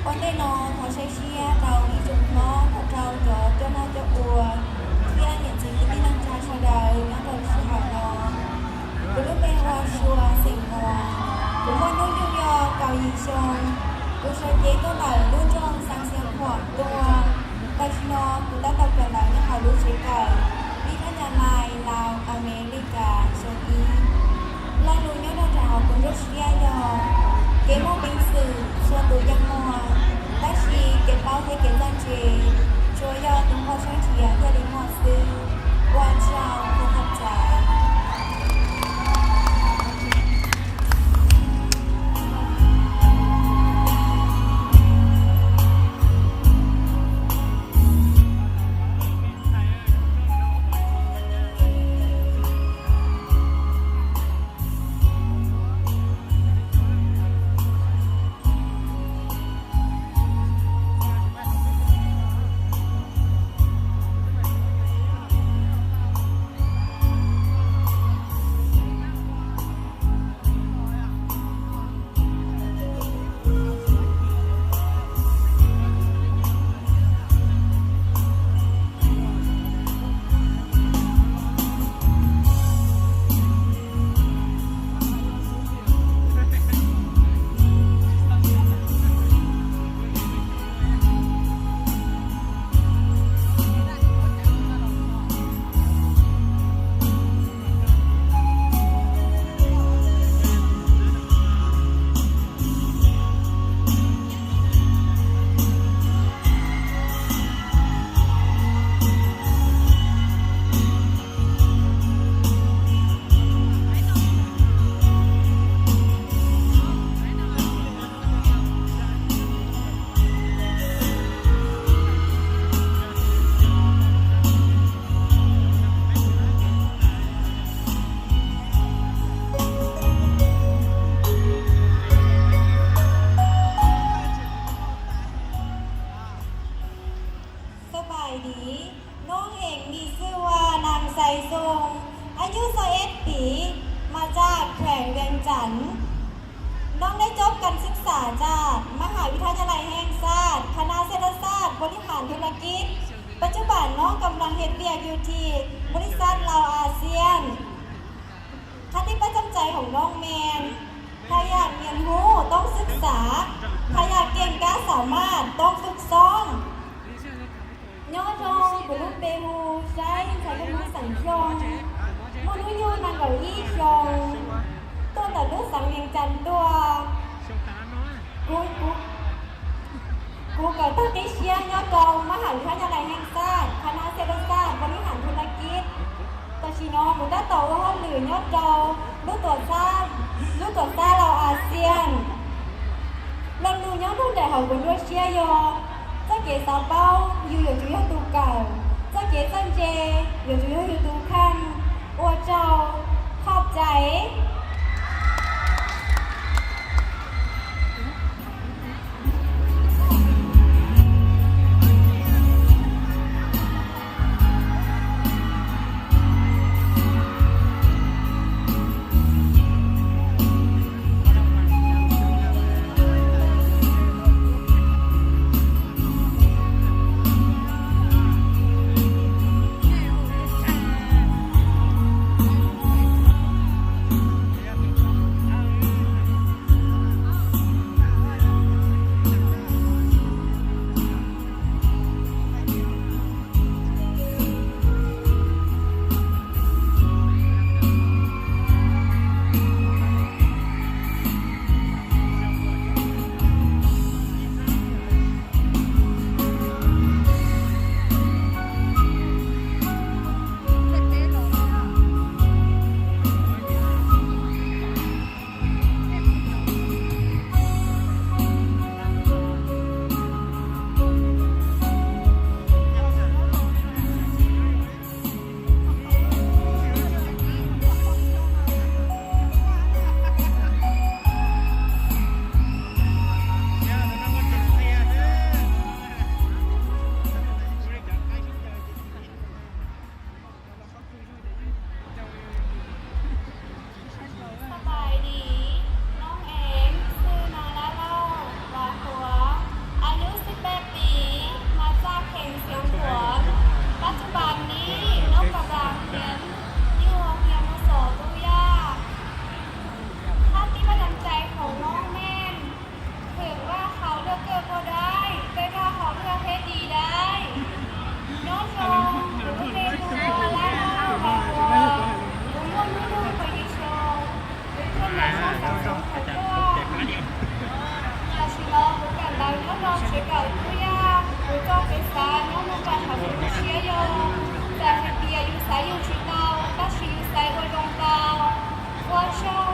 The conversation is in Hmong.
Ua ntej no thov saib siab rau ib tsoom hlob, thov rau cov coj noj coj ua thiab niam txiv kwv tij neej tsa sawv daws nyob rau lub sij hawm no. Kuv lub npe hu ua Sua xeem Muas, kuv muaj hnub nyoog yog kaum yim xyoo. Kuv sawv cev tuaj ntawm lub nroog Xeev Xiav Khuam tuaj. Tam sim no kuv tab tom kawm ntawv nyob hauv lub tsev kawm ib thaj nyas lais Laus Amelikas xyoo ib. Lo lus nyob rau nram hauv kuv nruab siab yog: Kev muaj peev xwm txhua tus yeej muaj, tab sis kev paub thiab kev txawj ntse tsuas yog tus muaj siab nrhiav thiaj li muaj xwb. Ua tsaug, thov txim.สบายดี น้องเองมีชื่อว่านางไซซุง อายุซาวเอ็ดปี มาจากแขวงเวียงจันทน์ น้องได้จบการศึกษาจากมหาวิทยาลัยแห่งชาติ คณะเศรษฐศาสตร์บริหารธุรกิจ ปัจจุบันน้องกำลังเฮ็ดเวียกอยู่ที่บริษัทลาวอาเซียน คติประจำใจของน้องแม่น ถ้าอยากเรียนรู้ต้องศึกษา ถ้าอยากเก่งกล้าสามารถต้องฝึกซ้อม Nyob zoo, kuv lub npe hu Saib, ntxhais Looj Hmoob xeem Xyooj, muaj hnub nyoog nees nkaum ib xyoo, tuaj ntawm lub xeev Vias Cas tuaj. Kuv, kuv, kuv kawm tag qib siab nyob rau มหาวิทยาลัยแห่งชาติ คณะเศรษฐศาสตร์บริหารธุรกิจ Tam sim no kuv tab tom ua hauj lwm nyob rau lub tuam txhab, lub tuam txhab Laus Axias. Lo lus nyob nrog nraim hauv kuv nruab siab yog: txoj kev xav paub yus yuav tsum yog tus kawm, txoj kev txawj ntse yuav tsum yog yus tus kheej. Ua tsaug, khom cai. Tsev kawm Tub Yaj, kuv txoj kev xav nyob mus rau hauv kuv lub siab yog, txawm hais tias yus xaiv yus tsis tau, tab sis yus xaiv ua zoo tau. Ua tsaug